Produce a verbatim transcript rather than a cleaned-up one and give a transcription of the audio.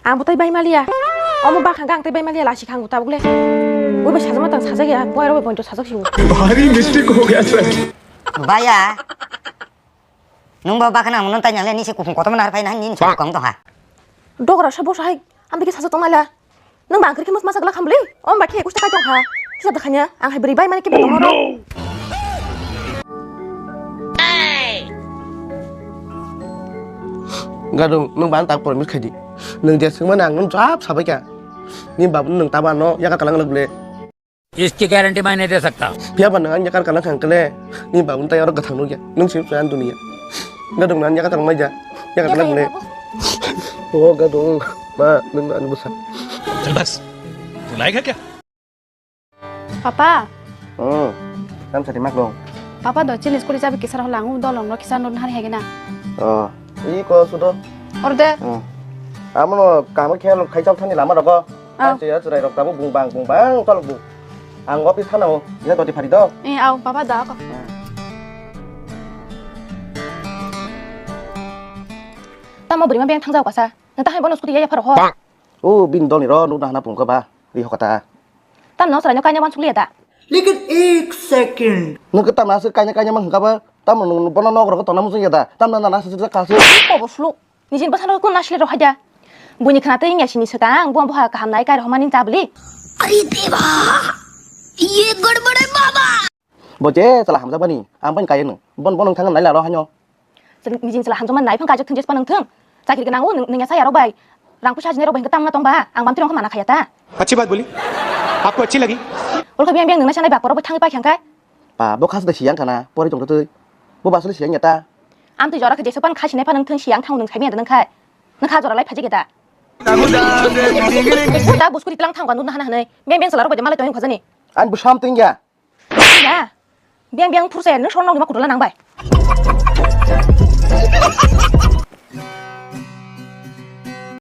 Ang bo tai bai maliya. Omo bakha ang tai bai maliya lasi khang tabuk le. Ui bai sajama tang sajak ya. Bo aro bai bonto sajak sibu. Bhari mistake ho gaya sir. Baya. Nung bo bakha na mun tai nang le ni se kupung kotom nar phai na ni se kong to ha. Dogra sa bo sa hai. Am bigi sajak tong mala. Nung bang kri khimos masa gla khambli. Om ba khe kusta kai tong ha. Sisa dakhanya. Ang hai beri bai mani ke tong ro. Gadung, nung bang tak promise khaidi. Nung je singma nang nung jab sabai kha. Ni babu nung taba no yaka kalang lagule. इसकी गारंटी मैं नहीं दे सकता। Phiya ba nang ang yakar kalang khang kle. Ni babu tai aro gathang nugya. Nung sim san dunia. Gadung nang yakar kalang maija. Yakar kalang le. O gadung. Ma nung an busa. चल बस। तू लाएगा क्या? Papa. Hmm. Kam sari mak dong. Papa do chini school chabi kisar holang u dolong no kisar no hari hegena. Oh. I ko sudo. Orde. Hmm. Amono kamo khel khai chok thani lama rogo. Ah. Ache ya chwrai rok tabuk bung bang bung bang tolok bu. Ang office thana o, ya doti phari do. Eh, au, baba da ko. Tamo burima beng thangjao kasa. Nang ta hai bono scooty ya ya pharo ho. O bin doni ro nukna hana pungka ba. Ri hokata. Tam no srai no kanya wan sukliya da. Lekin ek second. Nung ke tam na se kanya kanya mang hingka ba. Tam no bono nok ro tona musung ya da. Tam na na se se ka se. Ko bo slu. Nijin bwsano kun nasle rw haida. Buini khna tei wngya sini swkang, bo boha kaham nai kai rw hwnmani tabli. अरे देवा, ये गड़बड़ है बाबा। Bo je chala hamjak bani, ang bai kaiya nung. Bon bon nung thang nai laro hanyo. Nijin chala hamjak man nai phang kaijak thung jes pa nung thung. Chakri gwnang o nung ya saya rok bai. Rang puisa jinai rok bai hwnkhe tamna tong ba, ang bam tirong khe mana khaya ta. अच्छी बात बोली। आपको अच्छी लगी। Ol khe biang biang nung na sanai ba korok bai thangwi pai khang kai. Pa bo khas da siyang kana, pori tong twi. Bo basle siyang ya ta. Amtwi jora khe jesa pan khasinai pha nung thung siyang thang nung saimanya da nung khai. Nung kha jora lai phaji khe da. Da buskuri tlang thang kanu hana hanai. Beng beng salarok bai malai tong khajani. Ani bo sam tingya. Ya. Beng beng phursa ya nung son nong ma kudula nang bai.